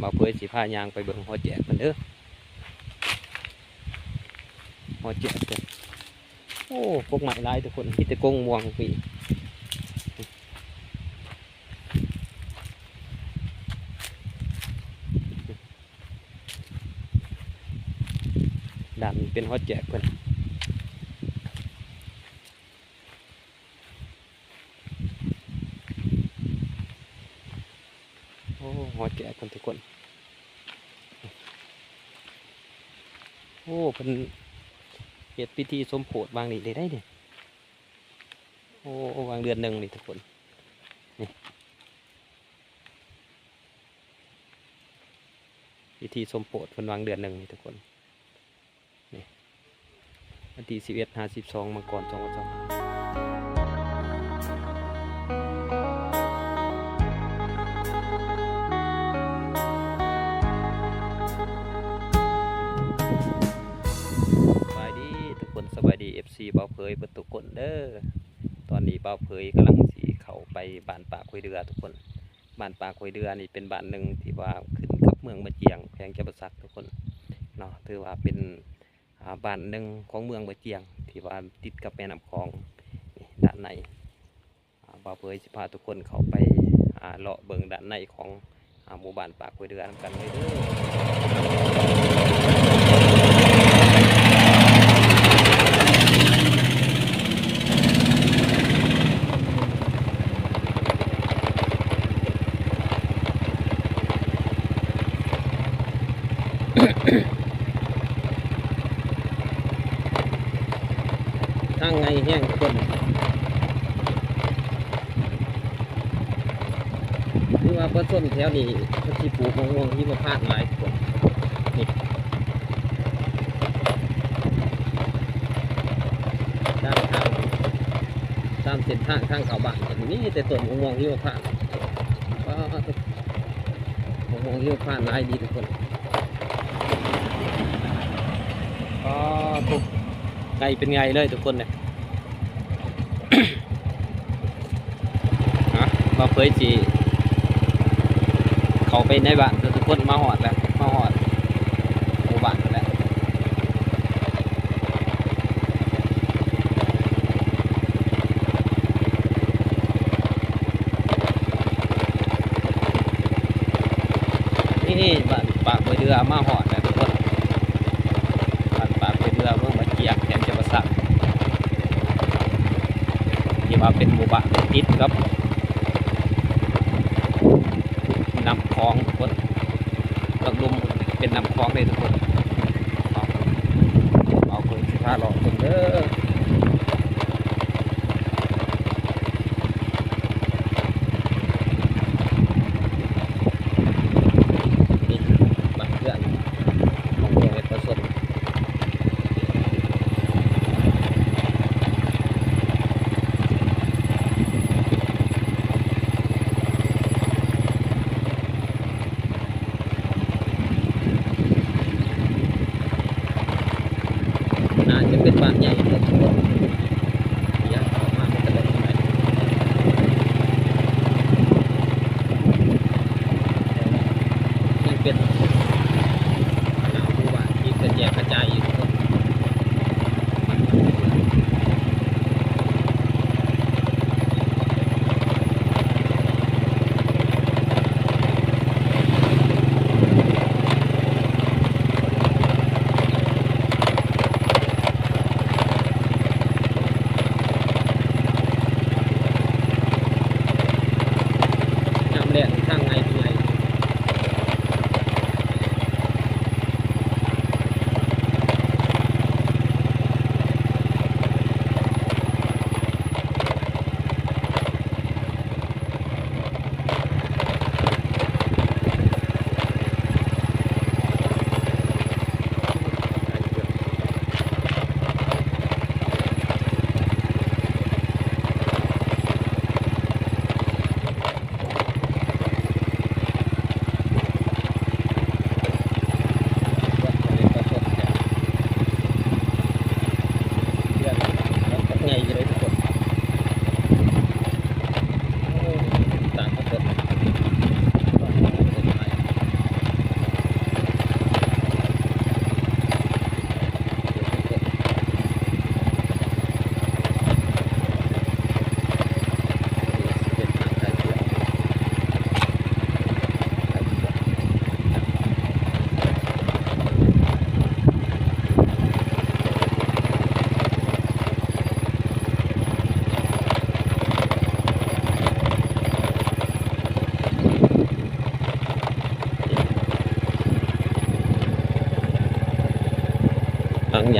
ບ່າວເຜີຍຊິພາຍ່າງໄປເບິ່ງຫໍແຈກເພິ່ນເດີ ຫໍແຈກເພິ່ນ. ໂອ້ ກົກໄມ້ຫຼາຍທຸກຄົນ ມີແຕ່ກົກມ່ວງປີ. ດ້ານນີ້ເປັນຫໍແຈກເພິ່ນ. ໂອ້ ຫໍແຈກເພິ່ນທຸກຄົນ. ໂອ້ ເພິ່ນເຮັດພິທີສົມໂພດວາງນີ້ໄດ້ໄດ໋ນີ້. ໂອ້ ວາງເດືອນໜຶ່ງນີ້ທຸກຄົນ ນີ້ ພິທີສົມໂພດເພິ່ນວາງເດືອນໜຶ່ງນີ້ທຸກຄົນ. ນີ້ ວັນທີສິບເອັດ ຫາ ສິບສອງ ມັງກອນ ສອງພັນຊາວຫ້າ. ສະບາຍດີທຸກຄົນ ສະບາຍດີ ເອັຟຊີ ບ່າວເຜີຍເບິດທຸກຄົນເດີ. ຕອນນີ້ບ່າວເຜີຍກຳລັງຊິເຂົ້າໄປບ້ານປາກຫ້ວຍເດື່ອທຸກຄົນ. ບ້ານປາກຫ້ວຍເດື່ອນີ້ເປັນບ້ານໜຶ່ງທີ່ວ່າຂຶ້ນກັບເມືອງບາຈຽງ ແຂວງຈຳປາສັກທຸກຄົນເນາະ. ຖືວ່າເປັນ ອ່າ ບ້ານໜຶ່ງຂອງເມືອງບາຈຽງ ທີ່ວ່າຕິດກັບແມ່ນ້ຳຂອງ. ນີ້ ດ້ານໃນ ອ່າ ບ່າວເຜີຍຊິພາທຸກຄົນເຂົ້າໄປ ອ່າ ເລາະເບິ່ງດ້ານໃນຂອງ ອ່າ ໝູ່ບ້ານປາກຫ້ວຍເດື່ອນຳກັນເລີຍເດີ. ທາງໃຫຍ່ແຮງທຸກຄົນ. ຄືວ່າປະຊາຊົນແຖວນີ້ເພິ່ນຊິປູກໝາກມ່ວງຫິມະພານຫຼາຍກວ່ານີ້. ຕາມທາງ ຕາມເສັ້ນທາງທາງເຂົ້າບ້ານກໍມີແຕ່ຕົ້ນໝາກມ່ວງຫິມະພານ. ປາດໂທ້ ໝາກມ່ວງຫິມະພານຫຼາຍດີທຸກຄົນ. ປາດໂທ້ ໃຫຍ່ເປັນໃຫຍ່ເລີຍທຸກຄົນເອີຍ. ນະ ບ່າວເຜີຍຊິເຂົ້າໄປໃນບ້ານເດີທຸກຄົນ. ມາຮອດແລ້ວ ມາຮອດໝູ່ບ້ານແລ້ວ. ນີ້ ບ້ານປາກຫ້ວຍເດື່ອ ມາຮອດແລ້ວທຸກຄົນ. ບ້ານປາກຫ້ວຍເດື່ອ ເມືອງບາຈຽງ ແຂວງຈຳປາສັກ ທີ່ວ່າເປັນໝູ່ບ້ານຕິດກັບນ້ຳຂອງທຸກຄົນ. ເບື້ອງລຸ່ມເປັນນ້ຳຂອງເດ້ທຸກຄົນ. ເອົາ ເອົາເພິ່ນຊິພາເລາະເບິ່ງເດີ. ນີ້ບ້ານເຮືອນຂອງພວກເອກະຊົນ.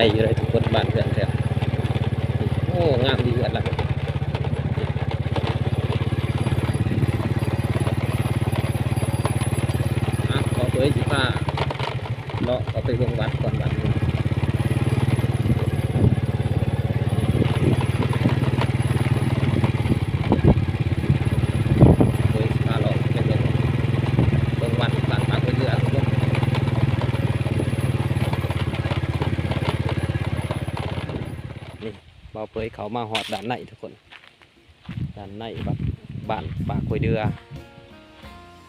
ໄດ້ຢູ່ເລີຍທຸກຄົນ ບ້ານເຮືອນແຖວ ໂອ້ ງາມດີເຮືອນລະ. ອ່ະ ຂໍຕົວຊິພາ ເລາະເຂົ້າໄປເບິ່ງວັດກ່ອນບັດນີ້ ໂດຍຊິພາເລາະໄປເບິ່ງ ເບິ່ງວັດບ້ານປາກຫ້ວຍເດືອ ນີ້ ບ່າວເຜີຍເຂົ້າມາຮອດດ້ານໃນທຸກຄົນ. ດ້ານໃນວັດບ້ານປາກຫ້ວຍເດືອ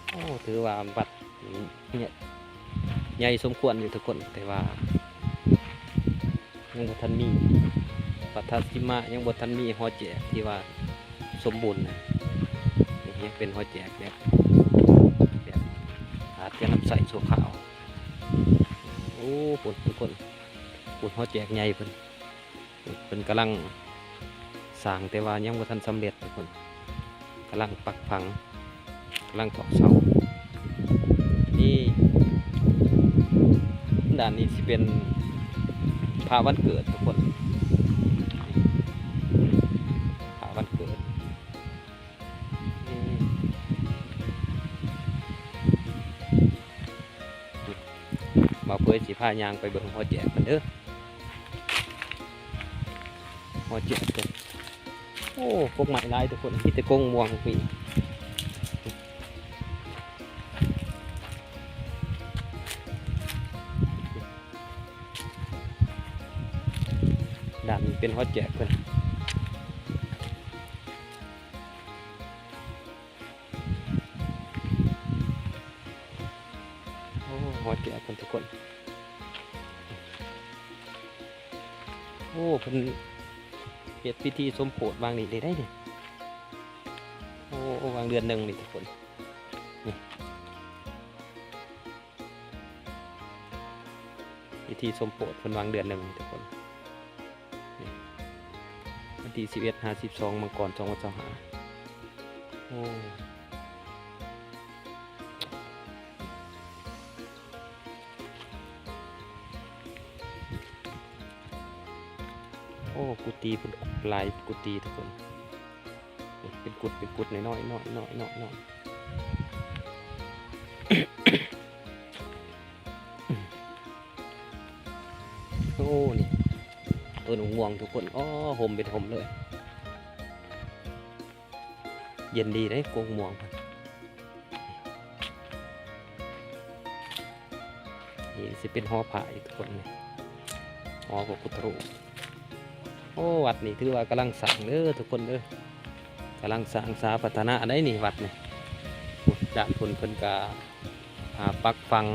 ໂອ້ ຖືວ່າວັດໃຫຍ່ ໃຫຍ່ສົມຄວນຢູ່ທຸກຄົນ ແຕ່ວ່າຍັງບໍ່ທັນມີ ວັດທ່າສີມາຍັງບໍ່ທັນມີຫໍແຈກທີ່ວ່າສົມບູນນະ ຍັງເປັນຫໍແຈກແບບ ແບບອາດຈະນຳໃຊ້ຊົ່ວຄາວ. ໂອ້ ພຸ້ນ ພຸ້ນ ພຸ້ນ ພຸ້ນ ຫໍແຈກໃຫຍ່ເພິ່ນ. ເພິ່ນກຳລັງສ້າງ ແຕ່ວ່າຍັງບໍ່ທັນສຳເລັດເພິ່ນ ກຳລັງປັກຝັງ ກຳລັງຖອກເສົາ. ນີ້ ດ້ານນີ້ຊິເປັນພະວັນເກີດທຸກຄົນ ພະວັນເກີດ. ນີ້ ບ່າວເຜີຍຊິພາຍ່າງໄປເບິ່ງຫໍແຈກເພິ່ນເດີ ຫໍແຈກເພິ່ນ. ໂອ້ ກົກໄມ້ຫຼາຍທຸກຄົນ ມີແຕ່ກົກມ່ວງນີ້. ດ້ານນີ້ເປັນຫໍແຈກເພິ່ນ. ໂອ້ ຮອດແກ່ເພິ່ນທຸກຄົນ. ໂອ້ ເພິ່ນເຮັດພິທີສົມໂພດວາງນີ້ໄດ້ ໄດ້ນີ້. ໂອ້ ວາງເດືອນໜຶ່ງນີ້ທຸກຄົນ ນີ້ ພິທີສົມໂພດເພິ່ນວາງເດືອນໜຶ່ງນີ້ທຸກຄົນ. ນີ້ ວັນທີສິບເອັດ ຫາ ສິບສອງ ມັງກອນ ສອງພັນຊາວຫ້າ. ໂອ້ ໂອ້ ກຸຕິເພິ່ນ ຫຼາຍກຸຕິທຸກຄົນ. ນີ້ ເປັນກຸດ ເປັນກຸດນ້ອຍໆ ນ້ອຍໆ ນ້ອຍໆ ນ້ອຍໆ. ໂອ້ ນີ້ ຕົ້ນໝາກມ່ວງທຸກຄົນ. ອໍ ຮົ່ມເປັນຮົ່ມເລີຍ ເຢັນດີເດ້ ກົກໝາກມ່ວງ. ນີ້ຊິເປັນຫໍພະອີກທຸກຄົນ ນີ້ ຫໍພະພຸດທະຮູບ. ໂອ້ ວັດນີ້ຖືວ່າກຳລັງສ້າງເດີທຸກຄົນເດີ ກຳລັງສ້າງສາພັດທະນາໄດ໋ນີ້ ວັດນີ້. ໂອ້ ດ້ານພຸ້ນເພິ່ນກະ ອ່າ ປັກຝັງ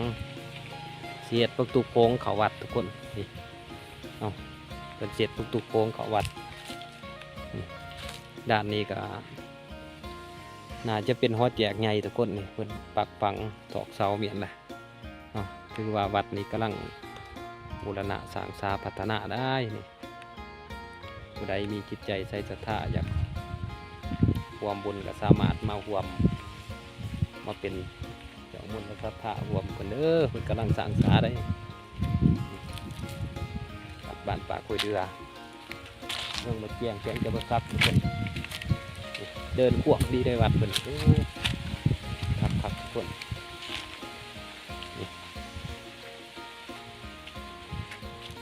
ຊິເຮັດປະຕູໂຂງເຂົ້າວັດທຸກຄົນ. ນີ້ ເອົາ ເພິ່ນຊິເຮັດປະຕູໂຂງເຂົ້າວັດ. ນີ້ ດ້ານນີ້ກະໜ້າຈະເປັນຫໍແຈກໃຫຍ່ທຸກຄົນ. ນີ້ ເພິ່ນປັກຝັງຕອກເສົາ ແມ່ນລະ. ເນາະ ຖືວ່າວັດນີ້ກຳລັງບູລະນະສ້າງສາພັດທະນາໄດ້ນີ້. ຜູ້ໃດມີຈິດໃຈໃສສັດທາ ຢາກຮ່ວມບຸນ ກໍສາມາດມາຮ່ວມ ມາເປັນເຈົ້າບຸນສັດທາຮ່ວມເພິ່ນເດີ. ເພິ່ນກຳລັງສ້າງສາໄດ໋ ວັດບ້ານປາກຫ້ວຍເດືອ ເມືອງບາດຈຽງ ແຂວງຈຳປາສັກທຸກຄົນ. ເດີ່ນກວ້າງດີໃນວັດເພິ່ນ. ໂອ້ ຄັກໆ ທຸກຄົນ. ນີ້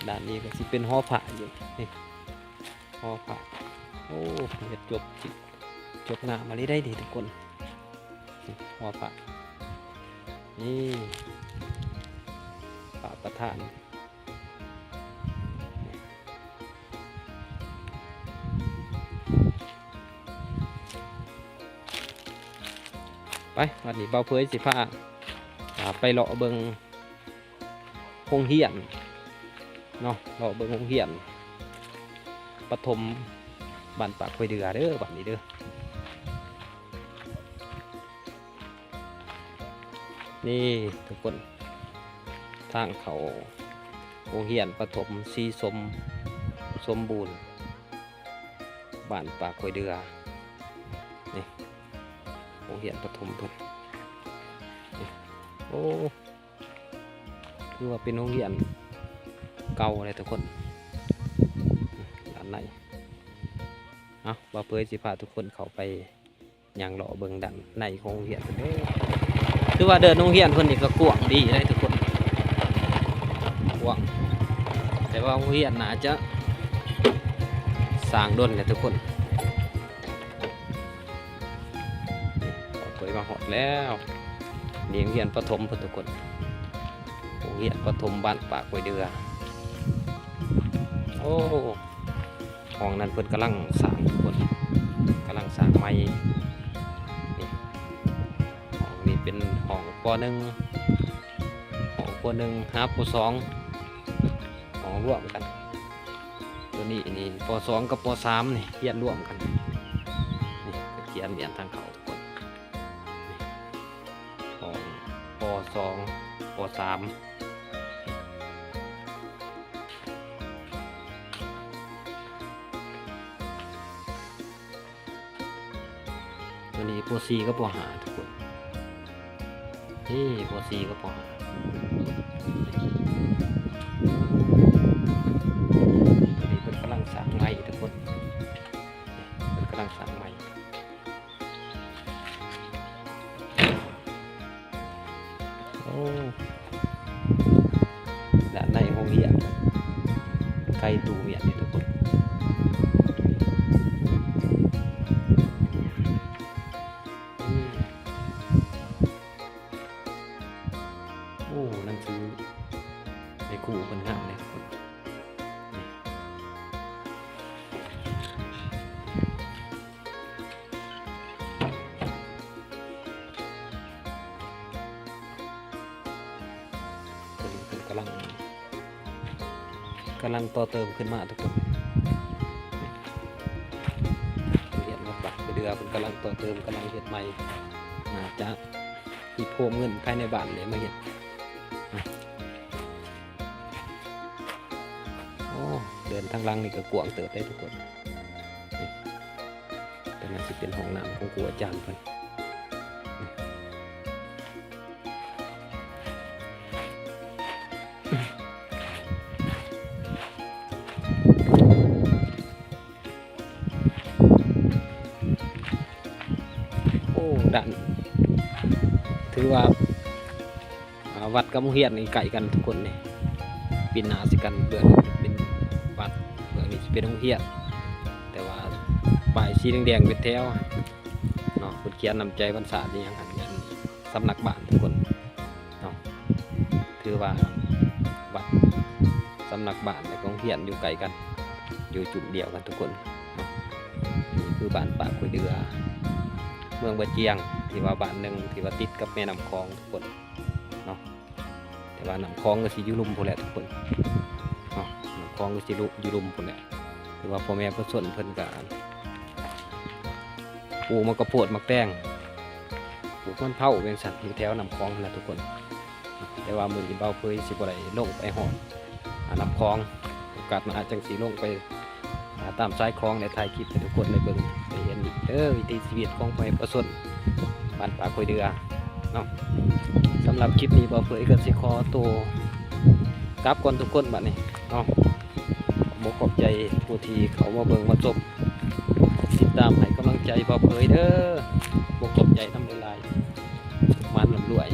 ດ້ານນີ້ກໍຊິເປັນຫໍພະຢູ່ ນີ້ ຫໍພະ. ໂອ້ ເຮັດຈົບ ຈົບໜ້າມາເລີຍໄດ໋ນີ້ທຸກຄົນ. ນີ້ ຫໍພະ ນີ້ ພະປະທານ. ໄປ ບັດນີ້ບ່າວເຜີຍຊິພາ ອ່າ ໄປເລາະເບິ່ງໂຮງຮຽນເນາະ ເລາະເບິ່ງໂຮງຮຽນປະຖົມບ້ານປາກຫ້ວຍເດືອເດີ ບັດນີ້ເດີ. ນີ້ທຸກຄົນ ທາງເຂົ້າໂຮງຮຽນປະຖົມສີສົມ ສົມບູນ ບ້ານປາກຫ້ວຍເດືອ. ນີ້ ໂຮງຮຽນປະຖົມເພິ່ນ ນີ້ ໂອ້ ຖືວ່າເປັນໂຮງຮຽນເກົ່າເລີຍທຸກຄົນ. ເອົາ ບ່າວເຜີຍຊິພາທຸກຄົນເຂົ້າໄປຍ່າງເລາະເບິ່ງດ້ານໃນຂອງໂຮງຮຽນເພິ່ນເດີ. ຄືວ່າເດີ່ນໂຮງຮຽນເພິ່ນນີ້ກໍກວ້າງດີເດ້ທຸກຄົນ ກວ້າງ ແຕ່ວ່າໂຮງຮຽນໜ້າຈະສ້າງດົນແຫຼະທຸກຄົນ. ເຄີຍມາຮອດແລ້ວ ນີ້ໂຮງຮຽນປະຖົມພຸ້ນທຸກຄົນ ໂຮງຮຽນປະຖົມບ້ານປາກຫ້ວຍເດື່ອ. ໂອ້ ຫ້ອງນັ້ນເພິ່ນກຳລັງສ້າງທຸກຄົນ ກຳລັງສ້າງໃໝ່. ນີ້ ຫ້ອງນີ້ເປັນຫ້ອງ ປໍໜຶ່ງ ຫ້ອງ ປໍໜຶ່ງ ຫາ ປໍສອງ ຫ້ອງລວມກັນ. ໂຕນີ້ນີ້ ປໍສອງ ກັບ ປໍສາມ ນີ້ ຮຽນລວມກັນ. ນີ້ ກະຂຽນແມ່ນທາງເຂົ້າທຸກຄົນ ນີ້ ຫ້ອງ ປໍສອງ ປໍສາມ. ໂຕນີ້ ປໍສີ່ ກັບ ປໍຫ້າ ທຸກຄົນ ເອີ ປໍສີ່ ກັບ ປໍຫ້າ. ໂຕນີ້ເພິ່ນກຳລັງສ້າງໃໝ່ທຸກຄົນ ເພິ່ນກຳລັງສ້າງໃໝ່. ໂອ້ ດ້ານໃນໂຮງຮຽນ ໄກຕູ້ມຽນເດ້ທຸກຄົນ. ໂອ້ ໜັງສືແມ່ຄູເພິ່ນງາມເດ້ທຸກຄົນ. ໂຕນີ້ເພິ່ນກຳລັງ ກຳລັງຕໍ່ເຕີມຂຶ້ນມາທຸກຄົນ. ໂຮງຮຽນບ້ານປາກຫ້ວຍເດື່ອ ເພິ່ນກຳລັງຕໍ່ເຕີມ ກຳລັງເຮັດໃໝ່ ໜ້າຈະ ທີ່ໂພມເງິນພາຍໃນບ້ານເລີຍມາເຮັດ. ໂອ້ ເດີ່ນທາງຫຼັງນີ້ກໍກວ້າງເຕີບເດ້ທຸກຄົນ. ນີ້ ໂຕນັ້ນຊິເປັນຫ້ອງນ້ຳຂອງຄູອາຈານເພິ່ນ. ໂອ້ ດ້ານ ຖືວ່າ ອ່າ ວັດກັບໂຮງຮຽນນີ້ໃກ້ກັນທຸກຄົນເດ້. ປິ່ນໜ້າໃສ່ກັນ ເບື້ອງນີ້ເປັນວັດ ເບື້ອງນີ້ຊິເປັນໂຮງຮຽນ ແຕ່ວ່າປ້າຍສີແດງໆເປັນແຖວເນາະ ເພິ່ນຂຽນນ້ຳໃຈວັນຊາດອີ່ຫຍັງຫັ້ນ ແມ່ນສຳນັກບ້ານທຸກຄົນ. ເນາະ ຖືວ່າວັດ ສຳນັກບ້ານ ແລະ ໂຮງຮຽນຢູ່ໃກ້ກັນ ຢູ່ຈຸດດຽວກັນທຸກຄົນເນາະ. ນີ້ຄືບ້ານປາກຫ້ວຍເດື່ອ ເມືອງບາຈຽງ ທີ່ວ່າບ້ານໜຶ່ງທີ່ວ່າຕິດກັບແມ່ນ້ຳຂອງທຸກຄົນເນາະ. ແຕ່ວ່ານ້ຳຂອງກໍຊິຢູ່ລຸ່ມພຸ້ນແຫຼະທຸກຄົນເນາະ ນ້ຳຂອງກໍຊິລຸ ຢູ່ລຸ່ມພຸ້ນແຫຼະ. ຖືວ່າພໍ່ແມ່ປະຊາຊົນເພິ່ນກໍປູກໝາກກະໂພດ ໝາກແຕງ ປູກມັນເຜົາແມ່ນຊັ້ນ ຢູ່ແຖວນ້ຳຂອງຫັ້ນລະທຸກຄົນ. ແຕ່ວ່າມື້ນີ້ບ່າວເຜີຍຊິບໍ່ໄດ້ລົງໄປຮອດ ອາ ນ້ຳຂອງ ໂອກາດໜ້າຈັ່ງຊິລົງໄປ ອາ ຕາມຊາຍຂອງ ແລະ ຖ່າຍຄລິບໃຫ້ທຸກຄົນໄດ້ເບິ່ງໄດ້ເຫັນອີກເດີ ວິຖີຊີວິດຂອງປະຊາຊົນບ້ານປາກຫ້ວຍເດື່ອເນາະ. ສຳລັບຄລິບນີ້ບ່າວເຜີຍກໍຊິຂໍໂຕກັບກ່ອນທຸກຄົນບັດນີ້ເນາະ. ຂອບອົກຂອບໃຈຜູ້ທີ່ເຂົ້າມາເບິ່ງມາຊົມ ຕິດຕາມໃຫ້ກຳລັງໃຈບ່າວເຜີຍເດີ ຂອບອົກຂອບໃຈນຳຫຼາຍໆ ໝານລ່ຳລວຍ.